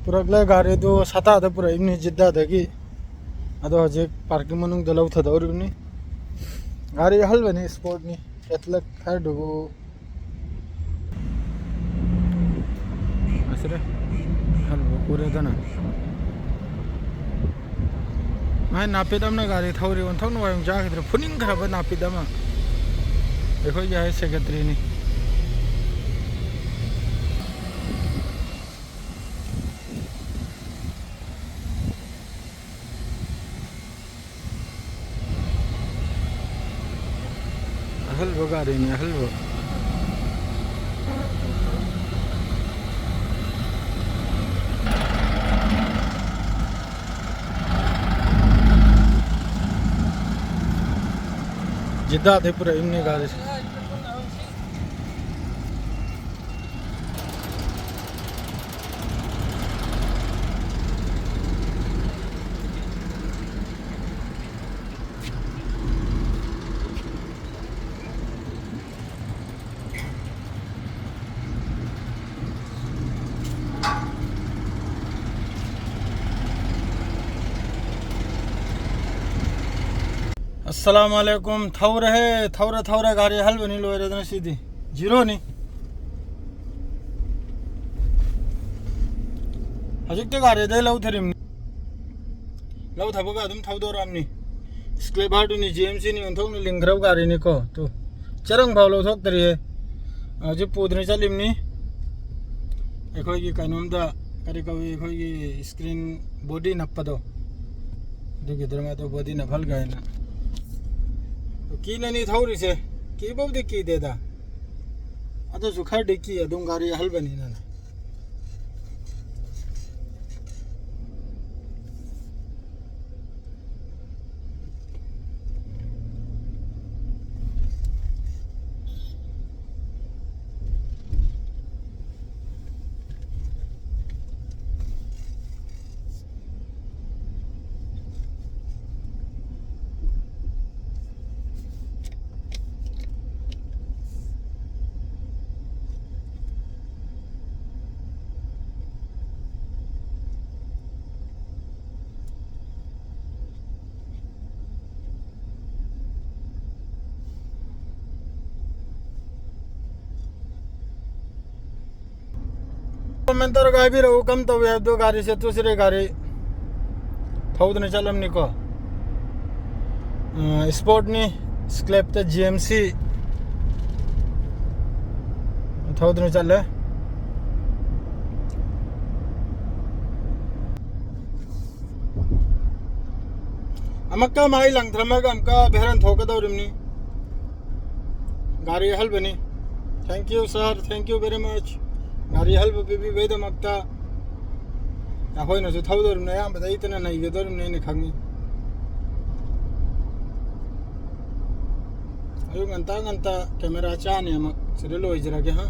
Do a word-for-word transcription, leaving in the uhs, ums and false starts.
ꯄꯨꯔꯛꯂꯦ, ꯒꯥꯔꯤꯗꯨ ꯁꯇꯥꯗ ꯄꯨꯔꯛꯏꯕꯅꯤ ꯖꯤꯗꯥꯗꯒꯤ꯫ ꯑꯗꯣ ꯍꯧꯖꯤꯛ ꯄꯥꯔꯀꯤꯡ ꯃꯅꯨꯡꯗ ꯂꯧꯊꯗꯧꯔꯤꯕꯅꯤ꯫ ꯒꯥꯔꯤ ꯑꯍꯜꯕꯅꯤ, ꯏꯁꯄꯣꯔꯠꯅꯤ, ꯀꯦꯊꯂꯤꯛ ꯍꯥꯏꯗꯨꯕꯨ꯫ ꯑꯁꯤꯔꯦ, ꯑꯍꯜꯕ ꯎꯔꯦꯗꯅ꯫ ꯃꯥꯏ ꯅꯥꯄꯤꯠ ꯑꯃꯅ ꯒꯥꯔꯤ ꯊꯧꯔꯤ, ꯑꯣꯟꯊꯣꯛꯅ ꯋꯥꯏꯔꯝ ꯆꯥꯈꯤꯗ꯭ꯔꯦ, ꯐꯨꯅꯤꯡꯈ꯭ꯔꯕ ꯅꯥꯄꯤꯠ ꯑꯃ꯫ ꯑꯩꯈꯣꯏꯒꯤ ꯍꯥꯏ ꯁꯦꯀ꯭ꯔꯦꯇꯔꯤꯅꯤ꯫ ꯑꯍꯜꯕ ꯒꯥꯔꯤꯅꯤ, ꯑꯍꯜꯕ꯫ ꯖꯤꯗꯥꯗꯩ ꯄꯨꯔꯛꯏꯕꯅꯤ ꯒꯥꯔꯤꯁꯦ꯫ ꯑꯁꯂꯥꯃꯨ ꯑꯂꯩꯀꯨꯝ꯫ ꯊꯧꯔꯦꯍꯦ, ꯊꯧꯔꯦ, ꯊꯧꯔꯦ꯫ ꯒꯥꯔꯤ ꯑꯍꯜꯕꯅꯤ, ꯂꯣꯏꯔꯦꯗꯅ ꯁꯤꯗꯤ꯫ ꯖꯤꯔꯣꯅꯤ꯫ ꯍꯧꯖꯤꯛꯇ ꯒꯥꯔꯤꯗꯩ ꯂꯧꯊꯔꯤꯕꯅꯤ꯫ ꯂꯧ ꯊꯕꯛ ꯑꯗꯨꯝ ꯊꯧꯗꯣꯔꯛꯑꯕꯅꯤ꯫ ꯁ꯭ꯀ꯭ꯂꯦꯕꯔꯗꯨꯅꯤ, ꯖꯤ ꯑꯦꯝ ꯁꯤꯅꯤ, ꯑꯣꯟꯊꯣꯛꯅ ꯂꯤꯡꯈ꯭ꯔꯕ ꯒꯥꯔꯤꯅꯤꯀꯣ꯫ ꯇꯨ, ꯆꯔꯪ ꯐꯥꯎ ꯂꯧꯊꯣꯛꯇ꯭ꯔꯤꯌꯦ꯫ ꯍꯧꯖꯤꯛ ꯄꯨꯗꯅ ꯆꯠꯂꯤꯕꯅꯤ꯫ ꯑꯩꯈꯣꯏꯒꯤ ꯀꯩꯅꯣꯝꯗ, ꯀꯔꯤ ꯀꯧꯏ, ꯑꯩꯈꯣꯏꯒꯤ ꯁ꯭ꯀ꯭ꯔꯤꯟ ꯕꯣꯗꯤ ꯅꯞꯄꯗꯣ, ꯑꯗꯨꯒꯤꯗꯨꯅ ꯃꯥꯗꯣ ꯕꯣꯗꯤ ꯅꯞꯍꯜꯒꯦ ꯍꯥꯏꯅ꯫ ꯀꯤꯅꯅꯤ ꯊꯧꯔꯤꯁꯦ, ꯀꯤꯕꯕꯨꯗꯤ ꯀꯤꯗꯦꯗ, ꯑꯗꯨꯁꯨ ꯈꯔꯗꯤ ꯀꯤ, ꯑꯗꯨꯝ ꯒꯥꯔꯤ ꯑꯍꯜꯕꯅꯤꯅꯅꯦ꯫ ꯀꯃꯦꯟ ꯇꯧꯔꯒ ꯍꯥꯏꯕꯤꯔꯛꯎ, ꯀꯝ ꯇꯧꯏ ꯍꯥꯏꯕꯗꯣ꯫ ꯒꯥꯔꯤꯁꯦ ꯇꯨꯁꯤꯔꯦ, ꯒꯥꯔꯤ ꯊꯧꯗꯅ ꯆꯠꯂꯝꯅꯤꯀꯣ꯫ ꯏꯁꯄꯣꯔꯠꯅꯤ, ꯁ꯭ꯀ꯭ꯂꯦꯞꯇ ꯖꯤ ꯑꯦꯝ ꯁꯤ ꯊꯧꯗꯨꯅ ꯆꯠꯂꯦ꯫ ꯑꯃꯨꯛꯀ ꯃꯥꯏ ꯂꯪꯊꯔꯝꯃꯒ ꯑꯃꯨꯛꯀ ꯚꯦꯔꯟ ꯊꯣꯛꯀꯗꯧꯔꯤꯕꯅꯤ꯫ ꯒꯥꯔꯤ ꯑꯍꯜꯕꯅꯤ꯫ Thank you sir, thank you very much꯫ ꯒꯥꯔꯤ ꯑꯍꯜꯕ ꯄꯤꯕꯤꯕꯩꯗꯃꯛꯇ ꯑꯩꯈꯣꯏꯅꯁꯨ ꯊꯧꯗꯧꯔꯤꯕꯅꯤ, ꯑꯌꯥꯝꯕꯗ ꯑꯩꯇꯅ ꯅꯩꯒꯗꯧꯔꯤꯕꯅꯤ, ꯑꯩꯅ ꯈꯪꯉꯤ꯫ ꯑꯌꯨꯛ ꯉꯟꯇꯥ ꯉꯟꯇꯥ ꯀꯦꯃꯦꯔꯥ ꯆꯥꯅꯤ ꯑꯃꯨꯛ ꯁꯤꯗ ꯂꯣꯏꯖꯔꯒꯦ, ꯍꯥ?